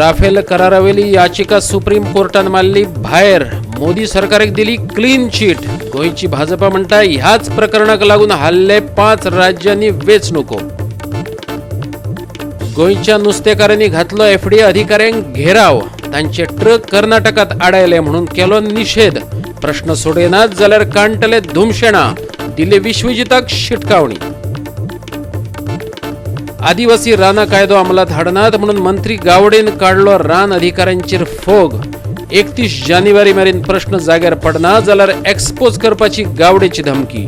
Rafael करारावेली याचिका supreme कोर्टान मारली भायर. मोदी सरकाराक दिली क्लीन चिट. गोंयची भाजपा म्हणटा, ह्याच प्रकरणाक लागून हाल्ले 5 राज्यांनी वेंचणुको. गोंयच्या नुस्तेकारांनी घातलो एफडीए अधिकाऱ्यांक घेराव. तांचे ट्रक कर्नाटकात आडायले म्हणून केलो निशेध. प्रश्न सोडयनात जाल्यार कांडटले धुमशेणा, दिले विश्वजिताक शिटकावणी. आदिवासी रानां कायदो अंमलात हाडनात म्हणून मंत्री गावडेन काडलो रान अधिकाऱ्यांचेर फोग. 31 जानेवारी मेरेन प्रश्न जाग्यार पडना जाल्यार एक्सपोज करपाची गावडेची धमकी.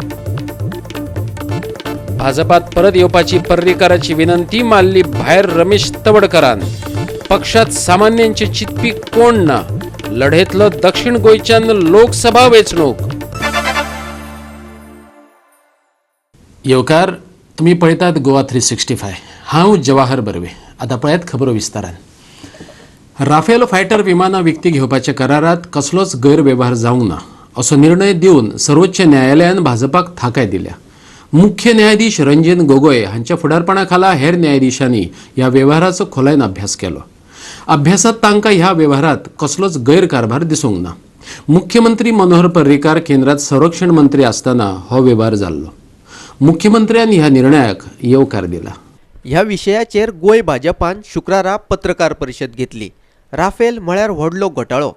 भाजपात परत येवपाची पर्रीकाराची विनंती मारली भायर रमेश तवडकरान. पक्षात सामान्यांचे चितपी कोण ना. लढयतलो दक्षिण गोंयच्यान लोकसभा वेंचणूक. येवकार, तुमी पळयतात गोवा 365. हांव जवाहर बर्वे. आतां पळयात खबरो विस्तारान. राफेल फायटर विमानां विकती घेवपाच्या करारात कसलोच गैरवेव्हार जावंक ना असो निर्णय दिवन सर्वोच्च न्यायालयान भाजपाक थाकाय दिल्या. मुख्य न्यायाधीश रंजन गोगोय हांच्या फुडारपणा खाला हेर न्यायाधीशांनी ह्या वेव्हाराचो खोलायेन अभ्यास केलो. अभ्यासात तांकां ह्या वेव्हारात कसलोच गैरकारभार दिसूंक ना. मुख्यमंत्री मनोहर पर्रीकार केंद्रात संरक्षण मंत्री आसतना हो वेव्हार जाल्लो. मुख्यमंत्र्यान ह्या निर्णयाक येवकार दिला. ह्या विशयाचेर गोंय भाजपान शुक्रारा पत्रकार परिशद घेतली. राफेल म्हळ्यार व्हडलो घोटाळो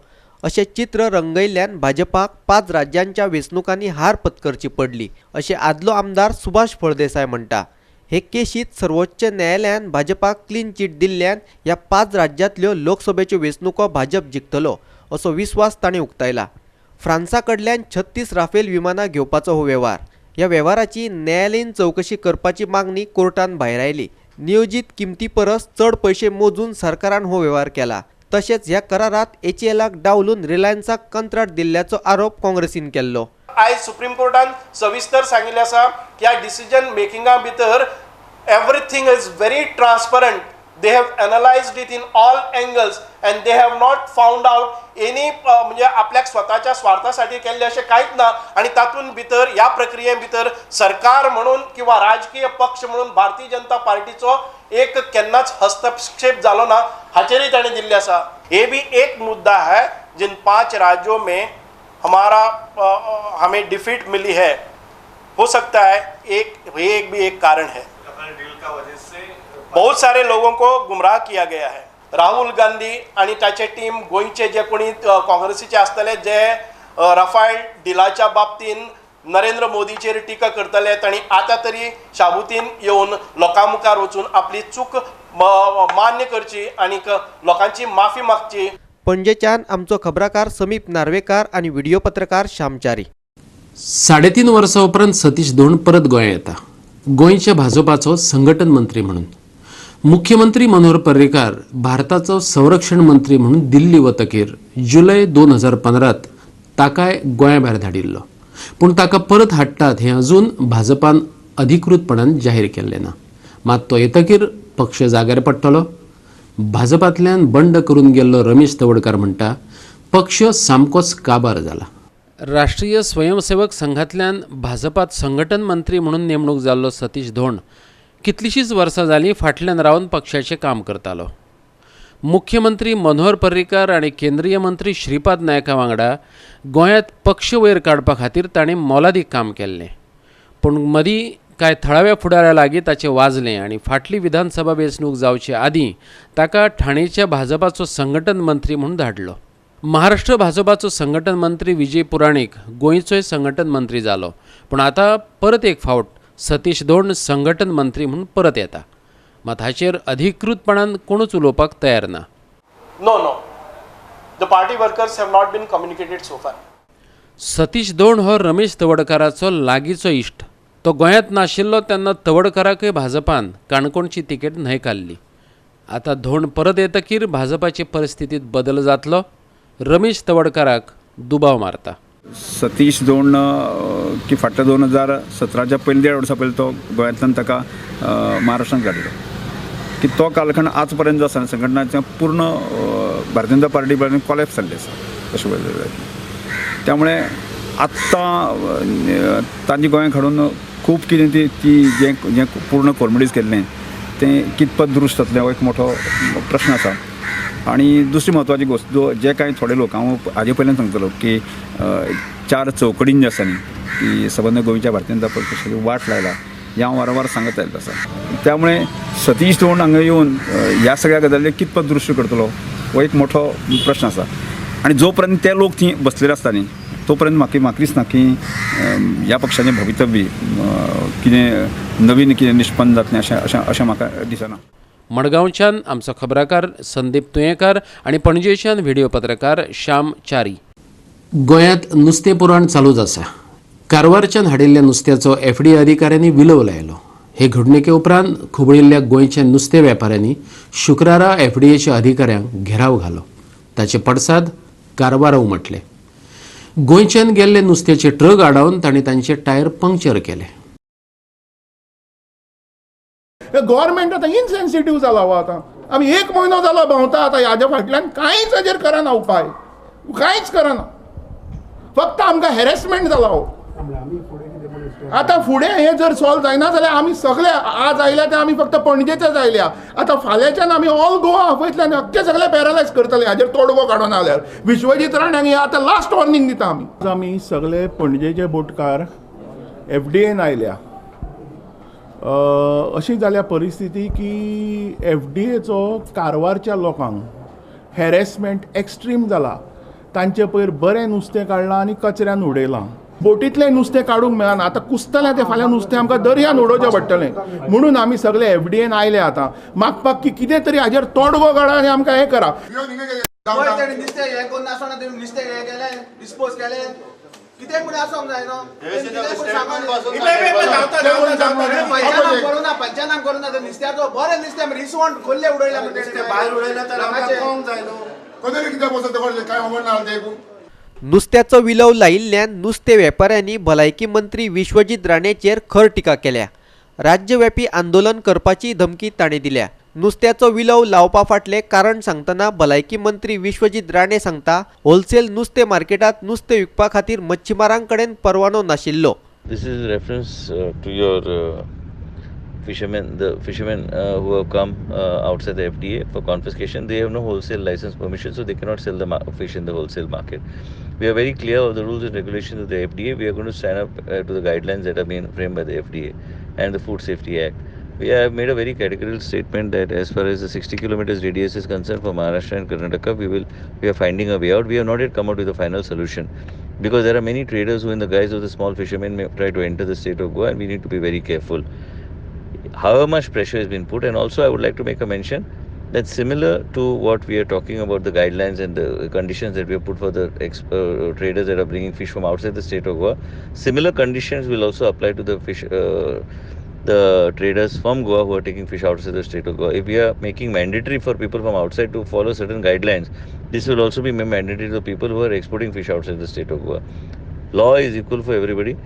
अशें चित्र रंगयल्ल्यान भाजपाक 5 राज्यांच्या वेंचणुकांनी हार पत्करची पडली अशें आदलो आमदार सुभाष फळदेसाय म्हणटा. हे केशींत सर्वोच्च न्यायालयान भाजपाक क्लीन चीट दिल्ल्यान ह्या 5 राज्यांतल्यो लोकसभेच्यो वेंचणुको भाजप जिखतलो असो विस्वास तांणी उक्तायला. फ्रांसा कडल्यान 36 राफेल विमानां घेवपाचो हो वेव्हार. ह्या वेव्हाराची न्यायालयीन चवकशी करपाची मागणी कोर्टान भायरायली. नियोजीत किमती परस चड पयशे मोजून सरकारान हो वेव्हार केला. तशेंच ह्या करारात एचएलाक डावलून रिलायन्साक कंत्राट दिल्ल्याचो आरोप काँग्रेसीन केल्लो. आयज सुप्रीम कोर्टान सविस्तर सांगिल्लें आसा की ह्या डिसिजन मेकिंगा भितर everything is very transparent. They have analysed it in all angles and they have not found out any म्हणजे आपल्याक स्वताच्या स्वार्थासाठी केल्लें अशें कांयच ना. आनी तातूंत भितर ह्या प्रक्रिये भितर सरकार म्हणून किंवा राजकीय पक्ष म्हणून भारतीय जनता पार्टीचो एक केन्नाच हस्तक्षेप जालो ना हाचेरय ताणें दिल्लें आसा. हे भी एक मुद्दा है जिन 5 राज्यों में हमारा हमें डिफीट मिली है, हो सकता है एक ये एक भी एक कारण है. बहुत सारे लोगों को गुमराह किया गया है. राहुल गांधी आणि ताचे टीम गोंयचे जे कोणी काँग्रेसीचे आसतले जे रफाल डिलाच्या बाबतीन नरेंद्र मोदीचेर टिका करतले तांणी आतां तरी शाबुतीन येवन लोकां मुखार वचून आपली चूक मान्य करची आनी लोकांची माफी मागची. पणजेच्यान आमचो खबराकार समीप नार्वेकार आनी व्हिडिओ पत्रकार श्यामचारी. 3.5 वर्सां उपरांत सतीश धोंड परत गोंयांत येता, गोंयच्या भाजपाचो संघटन मंत्री म्हणून. मुख्यमंत्री मनोहर पर्रीकार भारताचो संरक्षण मंत्री म्हणून दिल्ली वतकीर जुलय 2015 ताकाय गोंया भायर धाडिल्लो, पूण ताका परत हाडटात हें अजून भाजपान अधिकृतपणान जाहीर केल्लें ना. मात तो येतकीर पक्ष जाग्यार पडटलो. भाजपांतल्यान बंड करून गेल्लो रमेश तवडकार म्हणटा, पक्ष सामकोच काबार जाला. राष्ट्रीय स्वयंसेवक संघातल्यान भाजपात संघटन मंत्री म्हणून नेमणूक जाल्लो सतीश धोंड कितलींशींच वर्सां जालीं फाटल्यान रावन पक्षाचें काम करतालो. मुख्यमंत्री मनोहर पर्रीकार आनी केंद्रीय मंत्री श्रीपाद नायका वांगडा गोंयांत पक्ष वयर काडपा खातीर ताणें मोलादीक काम केल्लें, पूण मदीं कांय थळाव्या फुडाऱ्या लागीं ताचें वाजलें आनी फाटली विधानसभा वेंचणूक जावचे आदीं ताका ठाणेच्या भाजपाचो संघटन मंत्री म्हूण धाडलो. महाराष्ट्र भाजपाचो संघटन मंत्री विजय पुराणीक गोंयचोय संघटन मंत्री जालो, पूण आतां परत एक फावट सतीश धोंड संघटन मंत्री म्हूण परत येता. मात हाचेर अधिकृतपणान कोणूच उलोवपाक तयार ना. No no, the party workers have not been communicated so far. Satish Dhond हो रमेश तवडकाराचो लागींचो इश्ट. तो गोंयांत नाशिल्लो तेन्ना तवडकाराकय भाजपान काणकोणची तिकेट न्हयकारली. आतां धोंड परत येतकीर भाजपाचे परिस्थितींत बदल जातलो, रमेश तवडकाराक दुबाव मारता. सतीश धोंड की फाटल्या 2017च्या पयलीं 1.5 वर्सां पयलीं तो गोंयांतल्यान ताका महाराष्ट्रांत काडलो की तो कालखंड आज पर्यंत जो आसा संघटनाचें पूर्ण भारतीय जनता पार्टी पर्यंत कॉलॅप्स जाल्लें आसा अशें पळयलें जाल्यार. त्यामुळे आत्तां तांची गोंयांत हाडून खूब कितें ती ती जें जें पूर्ण कॉमेडीज केल्लें तें कितपत दुरुस्त जातलें हो एक मोठो प्रश्न आसा. आनी दुसरी म्हत्वाची गोश्ट जो जे कांय थोडे लोक हांव हाजे पयल्यान सांगतलो की चार चौकडीन जे आसा न्ही की सबंद गोंयच्या भारतीय जनता पक्षाची वाट लायला हें हांव वारंवार सांगत आयिल्लो आसा. त्यामुळे सतीश धोंड हांगा येवन ह्या सगळ्या गजाली कितपत दृश्य करतलो हो एक मोठो प्रश्न आसा. आनी जो पर्यंत ते लोक थंय बसलेले आसता न्ही तो पर्यंत म्हाका दिसना की ह्या पक्षाचें भवितव्य कितें नवीन कितें निष्पन्न जातलें अशें अशें अशें म्हाका दिसना. मडगांवच्यान आमचो खबराकार संदीप तुयेंकार आनी पणजेच्यान व्हिडिओ पत्रकार श्याम च्यारी. गोंयांत नुस्तें पुराण चालूच आसा. कारवारच्यान हाडिल्ल्या नुस्त्याचो एफडीए अधिकाऱ्यांनी विलोव लायलो. हे घडणुके उपरांत खुबळिल्ल्या गोंयच्या नुस्तें वेपाऱ्यांनी शुक्रारा एफडीएच्या अधिकाऱ्यांक घेराव घालो. ताचे पडसाद कारवारा उमटले. गोंयच्यान गेल्ले नुस्त्याचे ट्रक आडावन तांणी तांचे टायर पंक्चर केले. गव्हर्मेंट आतां इनसेन्सिटीव जाला हो. आतां आमी एक म्हयनो जाला भोंवता आतां ह्याच्या फाटल्यान कांयच हाजेर करना उपाय, कांयच करना, फक्त आमकां हॅरेसमेंट जाला हो. आतां फुडें हें जर सॉल्व जायना जाल्यार आमी सगळे आज आयल्या ते आमी फक्त पणजेचेच आयल्या, आतां फाल्यांच्यान आमी ऑल गोवा आपयतले आनी अख्खे सगळे पॅरलायज करतले हाजेर तोडगो काडून जाल्यार. विश्वजीत राणे हांगा आतां लास्ट वॉर्निंग दिता आमी. आमी सगळे पणजेचे बोटकार एफडीएन आयल्या. अशी जाल्या परिस्थिती की एफडीएचो कारवारच्या लोकांक हॅरेसमेंट एक्स्ट्रीम जाला. तांचे पयर बरें नुस्तें काडलां आनी कचऱ्यान उडयलां. बोटींतलें नुस्तें काडूंक मेळना, आतां कुसतलें तें फाल्यां नुस्तें आमकां दर्यान उडोवचें पडटलें. म्हणून आमी सगळे एफडीएन आयले आतां मागपाक की कितें तरी हाजेर तोडगो काडा आनी आमकां हें करा. कितें म्हूण आसोंक जाय न्हू, पंचानाम करूं ना नुस्त्याचो बरें नुस्तें रिसवण खोल्ले उडयला भायर उडयला. नुस्त्याचो विलव लायिल्ल्यान नुस्तें वेपाऱ्यांनी भलायकी मंत्री विश्वजीत राणेचेर खर टिका केल्या. राज्यव्यापी आंदोलन करपाची धमकी ताणें दिल्या. नुस्त्याचो विलव लावपा फाटलें कारण सांगतना भलायकी मंत्री विश्वजीत राणे सांगता, होलसेल नुस्तें मार्केटांत नुस्तें विकपा खातीर मच्छीमारां कडेन परवानो नाशिल्लो. This is reference to your fishermen, the fishermen who have come outside the FDA for confiscation. They have no wholesale license permission, so they cannot sell the fish in the wholesale market. We are very clear of the rules and regulations of the FDA. We are going to stand up to the guidelines that have been framed by the FDA and the Food Safety Act. We have made a very categorical statement that as far as the 60 kilometers radius is concerned for Maharashtra and Karnataka, we are finding a way out. We have not yet come out with a final solution, because there are many traders who in the guise of the small fishermen may try to enter the state of Goa, and we need to be very careful. However much pressure has been put, and also I would like to make a mention that similar to what we are talking about, the guidelines and the conditions that we have put for the traders that are bringing fish from outside the state of Goa, similar conditions will also apply to the fish, the traders from Goa who are taking fish outside the state of Goa. If we are making mandatory for people from outside to follow certain guidelines, this will also be made mandatory to people who are exporting fish outside the state of Goa. Law is equal for everybody,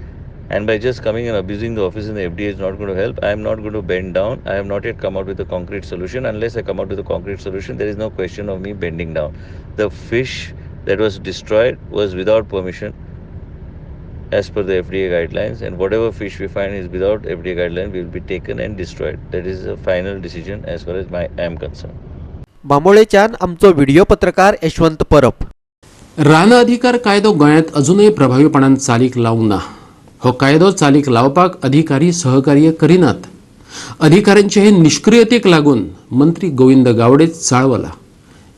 and by just coming and abusing the office in the FDA is not going to help. I am not going to bend down. I have not yet come out with a concrete solution. Unless I come out with a concrete solution, there is no question of me bending down. The fish that was destroyed was without permission as per the FDA guidelines, and whatever fish we find is without FDA guideline will be taken and destroyed. That is a final decision as far as I am concerned. बांबोळेच्यान आमचो video पत्रकार यशवंत परब. रान अधिकार कायदो गोंयांत अजुनूय प्रभावीपणान चालीक लावंक ना. हो कायदो चालीक लावपाक अधिकारी सहकार्य करिनात. अधिकाऱ्यांचे हे निश्क्रियतेक लागून मंत्री गोविंद गावडे चाळवला.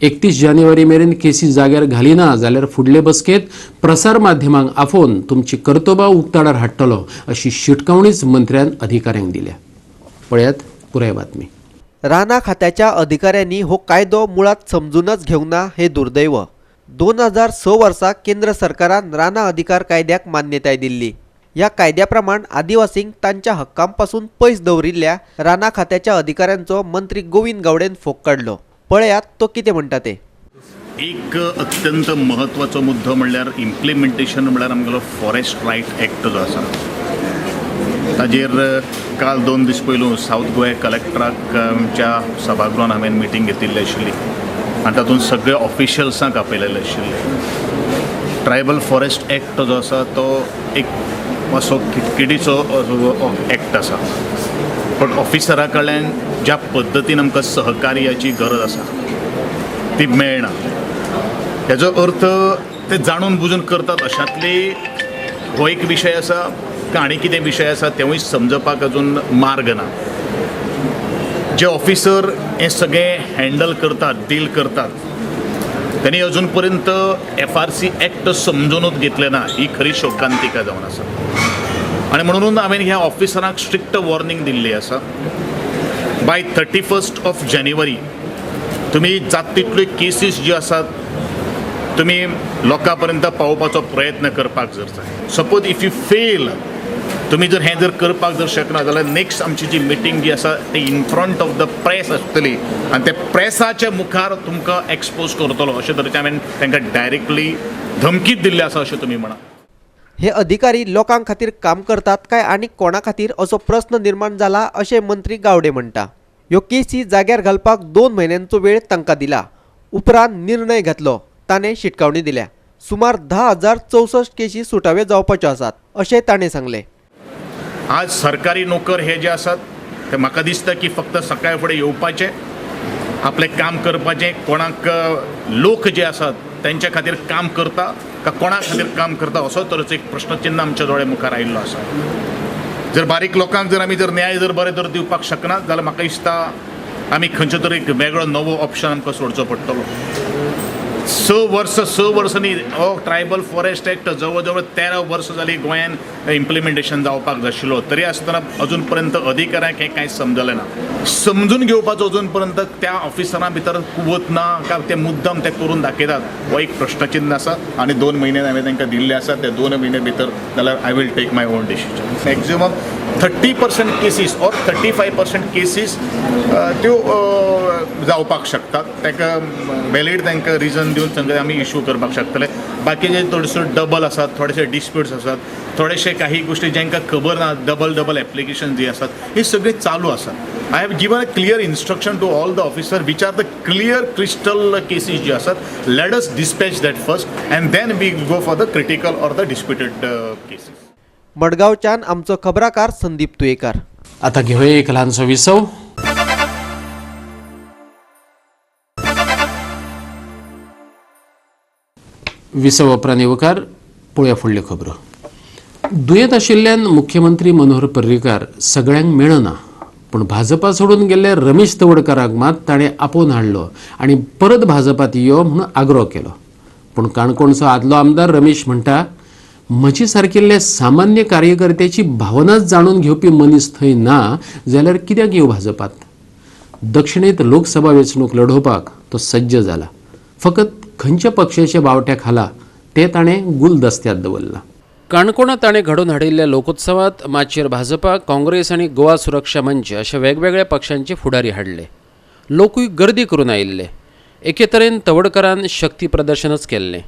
31 जानेवारी मेरेन केसी जाग्यार घालिना जाल्यार फुडले बसकेत प्रसार माध्यमांक आफोवन तुमची कर्तुबां उक्ताडार हाडटलो अशी शिटकावणीच मंत्र्यान अधिकाऱ्यांक दिल्या. पळयात पुराय बातमी. रानां खात्याच्या अधिकाऱ्यांनी हो कायदो मुळात समजूनच घेवंक ना हे दुर्दैव. 2006 वर्सा केंद्र सरकारान रानां अधिकार कायद्याक मान्यताय दिल्ली. ह्या कायद्या प्रमाण आदिवासींक तांच्या हक्कांपासून पयस दवरिल्ल्या रानां खात्याच्या अधिकाऱ्यांचो मंत्री गोविंद गावडेन फोग काडलो. पळयात तो कितें म्हणटा ते. एक अत्यंत महत्वाचो मुद्दो म्हणल्यार इम्प्लिमेंटेशन म्हणल्यार आमगेलो फॉरेस्ट रायट एक्ट जो आसा ताजेर काल 2 दीस पयलू सावथ गोवा कलेक्टराक आमच्या सभागृहान हांवें मिटींग घेतिल्ली आशिल्ली आनी तातूंत सगळे ऑफिशियल्सांक आपयलेले आशिल्ले. ट्रायबल फॉरेस्ट एक्ट जो आसा तो एक मातसो किटकिटीचो एक्ट आसा, पण ऑफिसरा कडल्यान ज्या पद्दतीन आमकां सहकार्याची गरज आसा ती मेळना. हेजो अर्थ ते जाणून बुजून करतात अशातली हो एक विशय आसा का आनी कितें विशय आसा तेवूय समजपाक अजून मार्ग ना. जे ऑफिसर हें सगळें हँडल करतात, डील करतात, त्यांनी अजून पर्यंत FRC act समजूनच घेतलें ना, ही खरी शोकांतिका जावन आसा. आनी म्हणून हांवें ह्या ऑफिसरांक स्ट्रिक्ट वॉर्निंग दिल्ली आसा, बाय 31 जानेवारी तुमी जात तितल्यो केसीस ज्यो आसात तुमी लोकां पर्यंत पावोवपाचो प्रयत्न करपाक जर जाय. सपोज if you fail, तुमी जर हें जर करपाक जर शकना जाल्यार नेक्स्ट आमची जी मिटींग जी आसा ती in front of the press आसतली आनी ते प्रेसाच्या मुखार तुमकां एक्सपोज करतलो अशें तरेचें हांवें तांकां डायरेक्टली धमकीच दिल्ली आसा अशें तुमी म्हणा. हे अधिकारी लोकां खातीर काम करतात काय आनी कोणा खातीर असो प्रस्न निर्माण जाला अशें मंत्री गावडे म्हणटा. ह्यो केसी जाग्यार घालपाक 2 म्हयन्यांचो वेळ तांकां दिला, उपरांत निर्णय घेतलो ताणें शिटकावणी दिल्या. सुमार 10,064 केशी सुटावे जावपाच्यो आसात अशें ताणें सांगलें. आज सरकारी नोकर हे जे आसात ते म्हाका दिसता की फक्त सकाळ फुडें येवपाचें, आपलें काम करपाचें, कोणाक लोक जे आसात तेंच्या खातीर काम करता का कोणा खातीर काम करता असो तरेचो एक प्रश्नचिन्ह आमच्या दोळे मुखार आयिल्लो आसा. जर बारीक लोकांक जर आमी जर न्याय जर बरें जर दिवपाक शकना जाल्यार म्हाका दिसता आमी खंयचो तरी एक वेगळो नवो ऑप्शन आमकां सोडचो पडटलो. 6 वर्सां न्ही, हो ट्रायबल फॉरेस्ट एक्ट जवळ जवळ 13 वर्सां जालीं गोंयान इम्प्लिमेंटेशन जावपाक जाय आशिल्लो, तरी आसतना अजून पर्यंत अधिकाऱ्यांक हें कांय समजलें ना. समजून घेवपाचो अजून पर्यंत त्या ऑफिसरां भितर कुवत ना काय ते मुद्दम ते करून दाखयतात हो एक प्रश्नचिन्ह आसा. आनी 2 म्हयने हांवें तांकां दिल्ले आसा, ते 2 म्हयने भितर जाल्यार I will take my own decision. Maximum 30% cases or 35% cases त्यो जावपाक शकतात, ताका व्हॅलीड तांकां रिजन दिवन सगळें आमी इशू करपाक शकतले. बाकीचे थोडेशे डबल आसात, थोडेशे डिस्प्यूट्स आसात, थोडेशे काही गोश्टी जांकां खबर ना, डबल डबल एप्लिकेशन जी आसात ही सगळी चालू आसात. I have given a clear instruction to all the officer which are the clear crystal cases जी आसात, let us dispatch that first and then we go for the critical or the disputed cases. मडगांवच्यान आमचो खबराकार संदीप तुयेकार. आता घेवया एक ल्हानसो विसव. विसव उपरांत येवकार पळोवया फुडल्यो खबरो. दुयेंत आशिल्ल्यान मुख्यमंत्री मनोहर पर्रीकार सगळ्यांक मेळना, पूण भाजपा सोडून गेल्ले रमेश तवडकाराक मात ताणें आपोवन हाडलो आनी परत भाजपात यो म्हणून आग्रो केलो. पूण काणकोणचो आदलो आमदार रमेश म्हणटा, म्हजी सारकिल्ले सामान्य कार्यकर्त्याची भावनाच जाणून घेवपी मनीस थंय ना जाल्यार कित्याक येवं भाजपात? दक्षिणेंत लोकसभा वेंचणूक लढोवपाक तो सज्ज जाला, फकत खंयच्या पक्षाच्या बावट्या खाला ते ताणें गुलदस्त्यात दवरलां. काणकोणांत ताणें घडोवन हाडिल्ल्या लोकोत्सवात माचयेर भाजपा, काँग्रेस आनी गोवा सुरक्षा मंच अशा वेगवेगळ्या पक्षांचे फुडारी हाडले. लोकूय गर्दी करून आयिल्ले. एके तरेन तवडकरान शक्ती प्रदर्शनच केल्लें.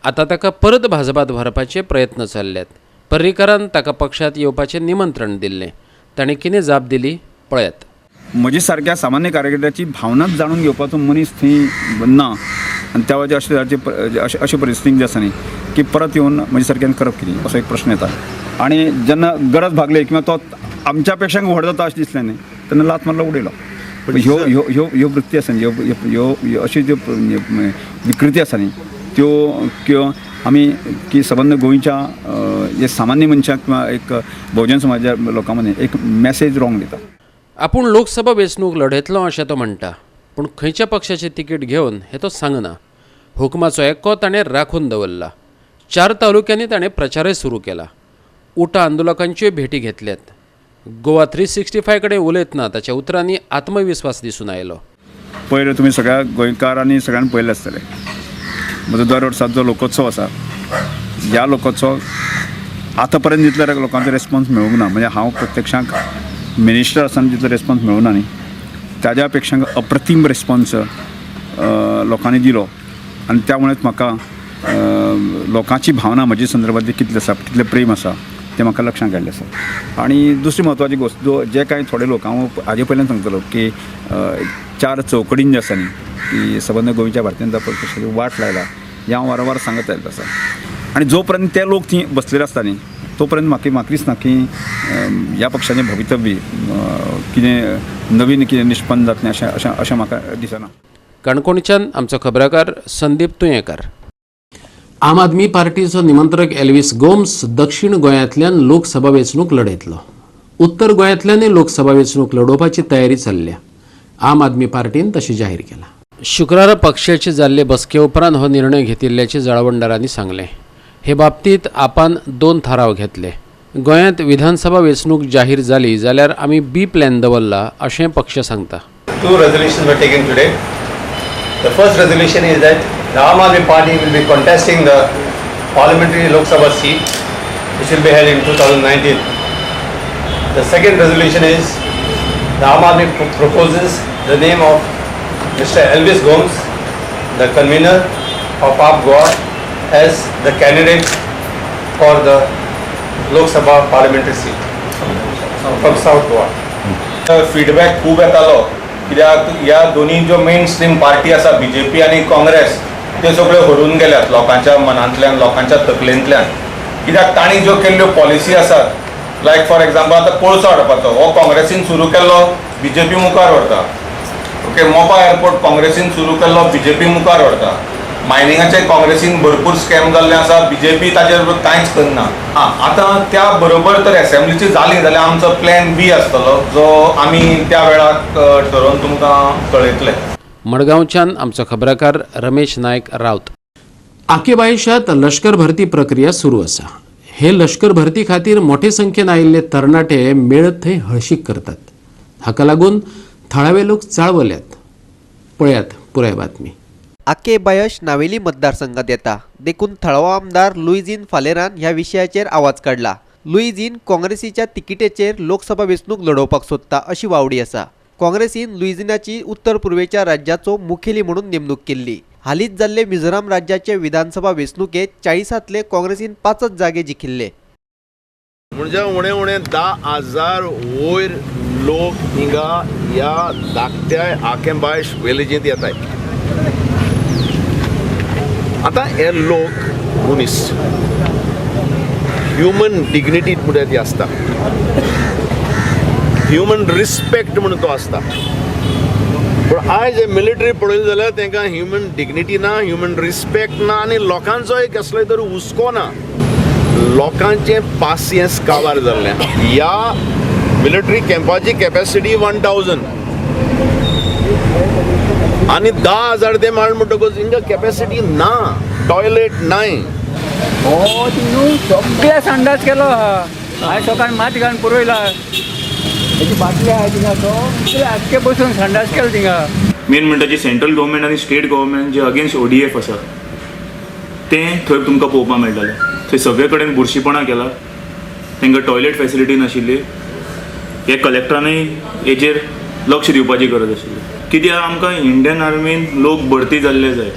आतां ताका परत भाजपात व्हरपाचे प्रयत्न चल्ल्यात. पर्रीकारान ताका पक्षांत येवपाचें निमंत्रण दिल्लें. ताणें कितें जाप दिली पळयात. म्हजे सारक्या सामान्य कार्यकर्त्याची भावनाच जाणून घेवपाचो मनीस थंय ना आनी त्या वेळाचेर अशे अशे परिस्थितीक जे आसा न्ही की परत येवन म्हजे सारक्यान करप कितें असो एक प्रश्न येता. आनी जेन्ना गरज भागली किंवा तो आमच्या पेक्षा व्हड जाता अशें दिसलें न्ही तेन्ना लात मारलो उडयलो. ह्यो ह्यो ह्यो ह्यो वृत्ती आसा न्ही, ह्यो ह्यो अश्यो ज्यो विकृती आसा न्ही त्यो किंवा आमी की सबंद गोंयच्या जे सामान्य मनशाक किंवा एक भोवजन समाजा लोकां मदीं एक मॅसेज रॉंग दिता. आपूण लोकसभा वेंचणूक लढयतलो अशें तो म्हणटा, पूण खंयच्या पक्षाचें तिकीट घेवन हें तो सांगना. हुकमाचो एक्को ताणें राखून दवरला. 4 तालुक्यांनी ताणें प्रचारय सुरू केला. उटा आंदोलकांच्योय भेटी घेतल्यात. गोवा 365 कडेन उलयतना ताच्या उतरांनी आत्मविस्वास दिसून आयलो. पयलीं तुमी सगळ्या गोंयकारांनी सगळ्यांनी पळयलें आसतलें, म्हजो दर वर्साचो लोकोत्सव आसा, ह्या लोकोत्सव आतां पर्यंत जितलो लोकांचो रेस्पॉन्स मेळूंक ना, म्हणजे हांव प्रत्यक्षांत मिनिस्टर आसतना जितलो रेस्पॉन्स मेळूंक ना न्ही ताज्या पेक्षा अप्रतीम रेस्पॉन्स लोकांनी दिलो आनी त्यामुळेच म्हाका लोकांची भावना म्हजे संदर्भांतली कितली आसा, कितलें प्रेम आसा तें म्हाका लक्षांत आयिल्लें आसा. आनी दुसरी म्हत्वाची गोश्ट, जो जे कांय थोडे लोक, हांव हाजे पयल्यान सांगतलो की 4 चौकडीन जे आसा न्ही की सबंद गोंयच्या भारतीय जनता पक्षाची वाट लायला हें हांव वारंवार सांगत आयिल्लो आसा. आनी जो पर्यंत ते लोक थंय बसलेले आसता न्ही तो पर्यंत म्हाका दिसना की ह्या पक्षाचें भवितव्य कितें नवीन कितें निष्पन्न जातलें अशें अशें अशें म्हाका दिसना. काणकोणच्यान आमचो खबराकार संदीप तुयेंकार. आम आदमी पार्टीचो निमंत्रक एल्विस गोम्स दक्षिण गोंयांतल्यान लोकसभा वेंचणूक लढयतलो. उत्तर गोंयांतल्यानय लोकसभा वेंचणूक लढोवपाची तयारी चल्ल्या. आम आदमी पार्टीन तशें जाहीर केलां. शुक्रारा पक्षाचे जाल्ले बसके उपरांत हो निर्णय घेतिल्ल्याचें जाळवणदारांनी सांगलें. हे बाबतींत आपान 2 थाराव घेतले. गोंयांत विधानसभा वेंचणूक जाहीर जाली जाल्यार आमी बी प्लॅन दवरला अशें पक्ष सांगता. 2 resolutions were taken today. The first resolution is that the Aam Aadmi Party will be contesting the parliamentary Lok Sabha seat, which will be held in 2019. The second resolution is the Aam Aadmi proposes the name of Mr. Elvis Gomes, the convener of AAP Goa, as the candidate for the Lok Sabha parliamentary seat from South Goa. Feedback खूब येतालो कित्याक ह्या दोनी ज्यो main stream party आसा BJP आनी काँग्रेस त्यो सगळ्यो हरून गेल्यात लोकांच्या मनांतल्यान, लोकांच्या तकलेंतल्यान. कित्याक तांणी ज्यो केल्ल्यो पॉलिसी आसात, लायक फॉर एग्जाम्पल आतां कोळसो हाडपाचो हो काँग्रेसीन सुरू केल्लो, बीजेपी मुखार व्हरता. ओके, मोपा एअरपोर्ट काँग्रेसीन सुरू केल्लो, बीजेपी मुखार व्हरता. मायनिंगाचे काँग्रेसीन भरपूर स्कॅम जाल्ले आसा, बीजेपी ताजेर कांयच करना. आं, आतां त्या बरोबर तर एसेंब्लीची जाली जाल्यार आमचो प्लॅन बी आसतलो जो आमी त्या वेळाक ठरोवन तुमकां कळयतले. मडगांवच्यान आमचो खबराकार रमेश नायक रावत. आकेबायशात लश्कर भरती प्रक्रिया सुरू आसा. हे लश्कर भरती खातीर मोठे संख्येन आयिल्ले तरणाटे मेळत थंय हळशीक करतात. हाका लागून थळावे लोक चाळवल्यात. पळयात पुराय बातमी. आके बायश नावेली मतदारसंघात येता देखून थळावो आमदार लुईझीन फालेरान ह्या विशयाचेर आवाज काडला. लुईझीन काँग्रेसीच्या तिकिटेचेर लोकसभा वेंचणूक लढोवपाक सोदता अशी वावडी आसा. काँग्रेसीन लुईझिनाची उत्तर पूर्वेच्या राज्याचो मुखेली म्हणून नेमणूक केल्ली. हालींच जाल्ले मिझोराम राज्याचे विधानसभा वेंचणुकेत 40तले काँग्रेसीन 5 जागे जिखिल्ले. म्हणजे उणे उणे 10,000 वयर लोक हिंगा ह्या धाकट्या आकेबायश विलेजींत येताय. आतां हे लोक मनीस, ह्युमन डिग्निटी म्हणटा ती आसता, ह्युमन रिस्पेक्ट म्हणून तो आसता. पूण आयज हे मिलिटरी पळयली जाल्यार तांकां ह्युमन डिग्निटी ना, ह्युमन रिस्पेक्ट ना आनी लोकांचोय कसलोय तरी हुस्को ना. लोकांचें पासियेंस काबार जाल्लें. ह्या मिलिटरी कॅम्पाची कॅपेसिटी 1000 आनी 10,000 ते माळ म्हणटकूच हिंगा कॅपेसिटी ना, टॉयलेट नाय. हो तिनू सगळ्या संडास केलो आहा. हांवें सकाळी माती घालून पुरयला. तेची बाटली आहा थिंगा, सगळे आख्खे बसून संडास केलो थिंगा. मेन म्हणटा जी सेंट्रल गव्हर्मेंट आनी स्टेट गव्हर्मेंट जे अगेन्स्ट ODF आसा तें थंय तुमकां पळोवपाक मेळटलें. थंय सगळे कडेन बुरशीपणां केला, तांकां टॉयलेट फेसिलिटी नाशिल्ली. हे कलेक्टरानूय हेजेर लक्ष दिवपाची गरज आशिल्ली. कित्याक आमकां इंडियन आर्मीन लोक भरती जाल्ले जाय.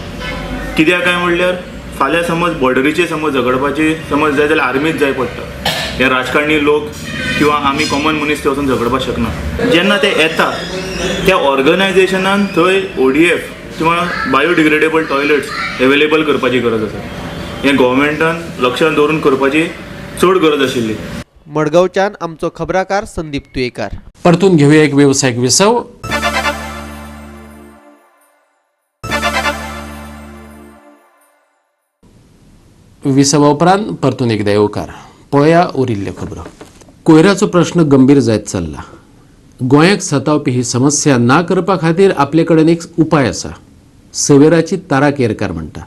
कित्याक काय म्हणल्यार फाल्यां समज बॉर्डरीचेर समज झगडपाची समज जाय जाल्यार आर्मीच जाय पडटा. हे राजकारणी लोक किंवा आमी कॉमन मनीस ते वचून झगडपाक शकना. जेन्ना ते येता त्या ऑर्गनायझेशनान थंय ODF किंवा बायोडिग्रेडेबल टॉयलेट्स एवेलेबल करपाची गरज आसा. हें गव्हर्मेंटान लक्षांत दवरून करपाची चड गरज आशिल्ली. मडगांवच्यान आमचो खबराकार संदीप तुयेकार. परतून घेऊया एक वेवसायिक विसव. विसवा उपरांत परतून एकदा येवकार. पळया उरिल्ल्यो खबरो. कोयराचो प्रश्न गंभीर जायत चल्ला. गोंयाक सतावपी ही समस्या ना करपा खातीर आपले कडेन एक उपाय आसा. सवेराची तारा केरकार म्हणटा.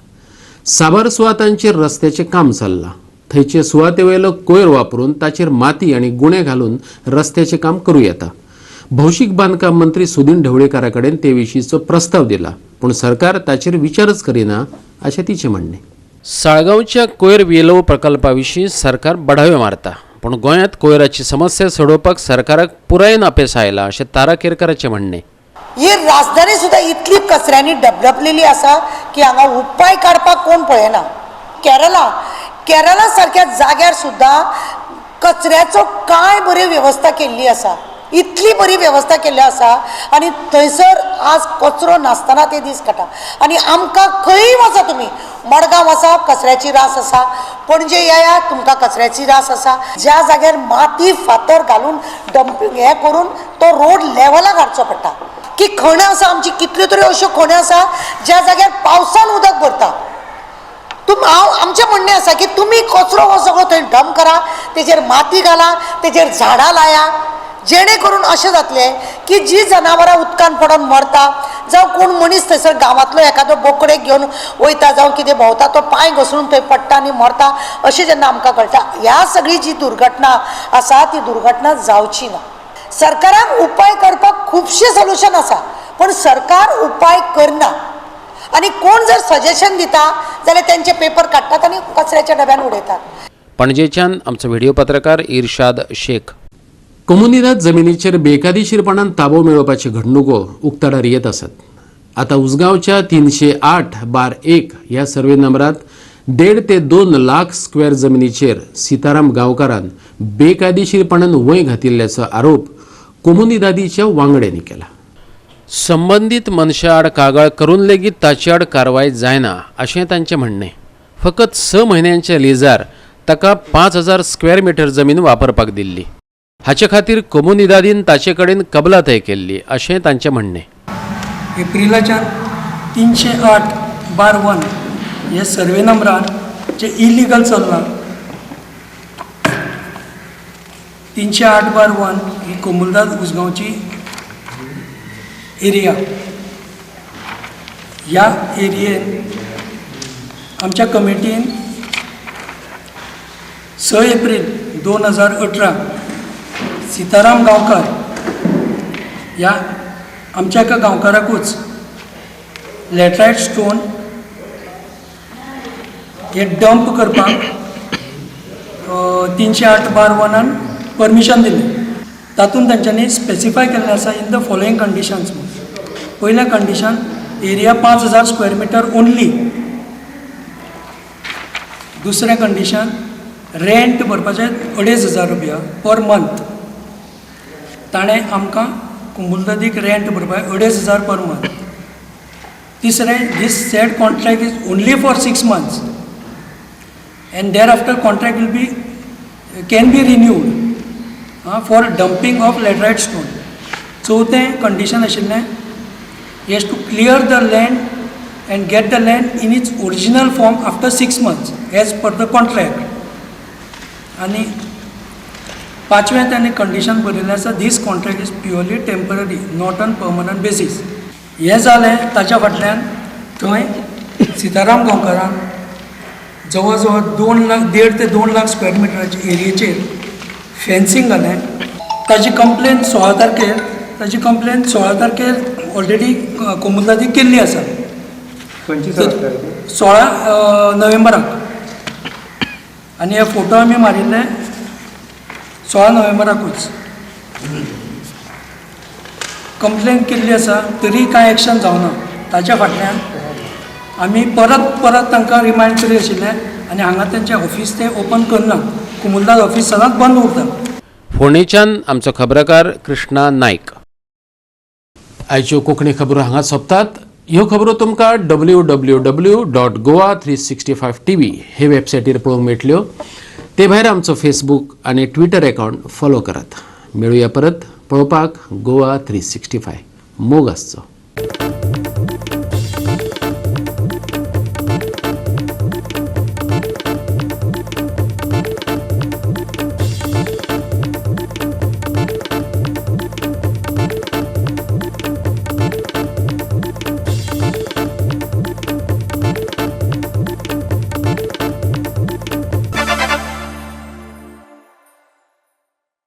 साबार सुवातांचेर रस्त्याचें काम चल्लां. थंयचे सुवाते वयलो कोयर वापरून ताचेर माती आनी गुणे घालून रस्त्याचें काम करूं येता. भौशीक बांदकाम मंत्री सुदीन ढवळीकारा कडेन ते विशींचो प्रस्ताव दिला, पूण सरकार ताचेर विचारच करिना अशें तिचें म्हणणें. साळगांवच्या कोयर विलोव प्रकल्पा विशीं सरकार बडाव्यो मारता, पूण गोंयांत कोयराची समस्या सोडोवपाक सरकाराक पुरायेन अपेस आयला अशें तारा केरकाराचें म्हणणें. ही राजधानी सुद्दां इतली कचऱ्यांनी डेवलपलेली आसा की हांगा उपाय काडपाक कोण पळयना. केरला केरला सारक्या जाग्यार सुद्दां कचऱ्याचो कांय बरी वेवस्था केल्ली आसा, इतली बरी वेवस्था केल्ली आसा आनी थंयसर आज कचरो नासतना ते दीस काडटा. आनी आमकां खंय वचा तुमी, मडगांव वचा कचऱ्याची रास आसा, पणजे येया तुमकां कचऱ्याची रास आसा. ज्या जाग्यार माती फातर घालून डंपींग हें करून तो रोड लेवलाक हाडचो पडटा. की खण आसा, आमची कितल्यो तरी अश्यो खण्यो आसा ज्या जाग्यार पावसान उदक भरता. हांव आमचें म्हणणें आसा की तुमी कचरो हो सगळो थंय डंप करा, तेजेर माती घाला, तेजेर झाडां लाया, जेणे करून अशें जातलें की जी जनावरां उदकान पडोन मरता जावं कोण मनीस थंयसर गांवांतलो एखादो बोकडेक घेवन वयता जावं कितें भोंवता तो पांय घसरून थंय पडटा आनी मरता अशें जेन्ना आमकां कळटा, ह्या सगळी जी दुर्घटना आसा ती दुर्घटना जावची ना. सरकाराक उपाय करपाक खुबशे सोल्युशन आसा पण सरकार उपाय करना आनी कोण जर सजेशन दिता जाल्यार तेंचे पेपर काडटात आनी कचऱ्याच्या डब्यान उडयतात. पणजेच्यान आमचो व्हिडिओ पत्रकार इर्शाद शेख. कोमुनिदाद जमिनीचेर बेकायदेशीरपणान ताबो मेळोवपाच्यो घडणुको उक्ताडार येत आसात. आतां उसगांवच्या 308/1 ह्या सर्वे नंबरात 1.5 ते 2 लाख स्क्वेअर जमिनीचेर सीताराम गांवकारान बेकायदेशीरपणान वंय घातिल्ल्याचो आरोप कोमुनिदादीच्या वांगड्यांनी केला. संबंदीत मनशा आड कागाळ करून लेगीत ताचे आड कारवाय जायना अशें तांचें म्हणणें. फकत 6 म्हयन्यांच्या लिजार ताका 5000 स्क्वेअर मिटर जमीन वापरपाक दिल्ली. हाचे खातीर कोमुनिदादीन ताचे कडेन कबलात तय केल्ली अशें तांचें म्हणणें. एप्रिलाच्यान 308/1 हे सर्वे नंबरान जे इलिगल चल्लां 308/1 ही कोमुनिदाद उसगांवची एरिया. ह्या एरियेन आमच्या कमिटीन 6 एप्रील 2018 सीताराम गांवकार ह्या आमच्या एका गांवकाराकूच लॅटरायट स्टोन हे डंप करपाक 308/1 परमिशन दिलें. तातूंत तांच्यांनी स्पेसिफाय केल्लें आसा इन the following conditions. पयलें condition area 5000 square metre only. दुसरें कंडिशन रेंट भरपाचें 2500 रुपया पर मंथ. ताणें आमकां कोमुनिदादीक रेंट भरपाक 2500 पर मंथ. तिसरें this said contract is only for 6 months and thereafter contract will be can be renewed for dumping of laterite stone. चवथें condition आशिल्लें he has to clear the land and get the land in its original form after 6 months as per the contract. आनी पांचवें ताणें condition बरयलें आसा this contract is purely temporary not on permanent basis. हें जालें ताच्या फाटल्यान थंय सीताराम गांवकारान जवळ जवळ 2 लाख 1.5 ते 2 लाख स्क्वेअर मिटराचे एरियेचेर फेन्सिंग घालें. ताजी कंप्लेन 16 तारखेर ताजी कंप्लेन 16 तारखेर ऑलरेडी कोमुनिदादीक केल्ली आसा 16 नोव्हेंबराक. आनी हे फोटो आमी मारिल्ले 16 नोव्हेंबराकूच. कंप्लेन केल्ली आसा तरी कांय एक्शन जावना. ताच्या फाटल्यान आमी परत परत तांकां रिमायंड करी आशिल्लें आनी हांगा तेंचें ऑफिस ते ओपन करना. कोमुनिदाद ऑफिस सदांच बंद उरता. फोंडेच्यान आमचो खबराकार कृष्णा नायक. आयच्यो कोंकणी खबरो हांगा सोंपतात. ह्यो खबरो तुमकां www.goa365tv हे वेबसायटीर पळोवंक मेळटल्यो. ते भायर आमचो फेसबूक आनी ट्विटर अकावंट फॉलो करात. मेळुया परत पळोवपाक गोवा 365. मोग आसचो.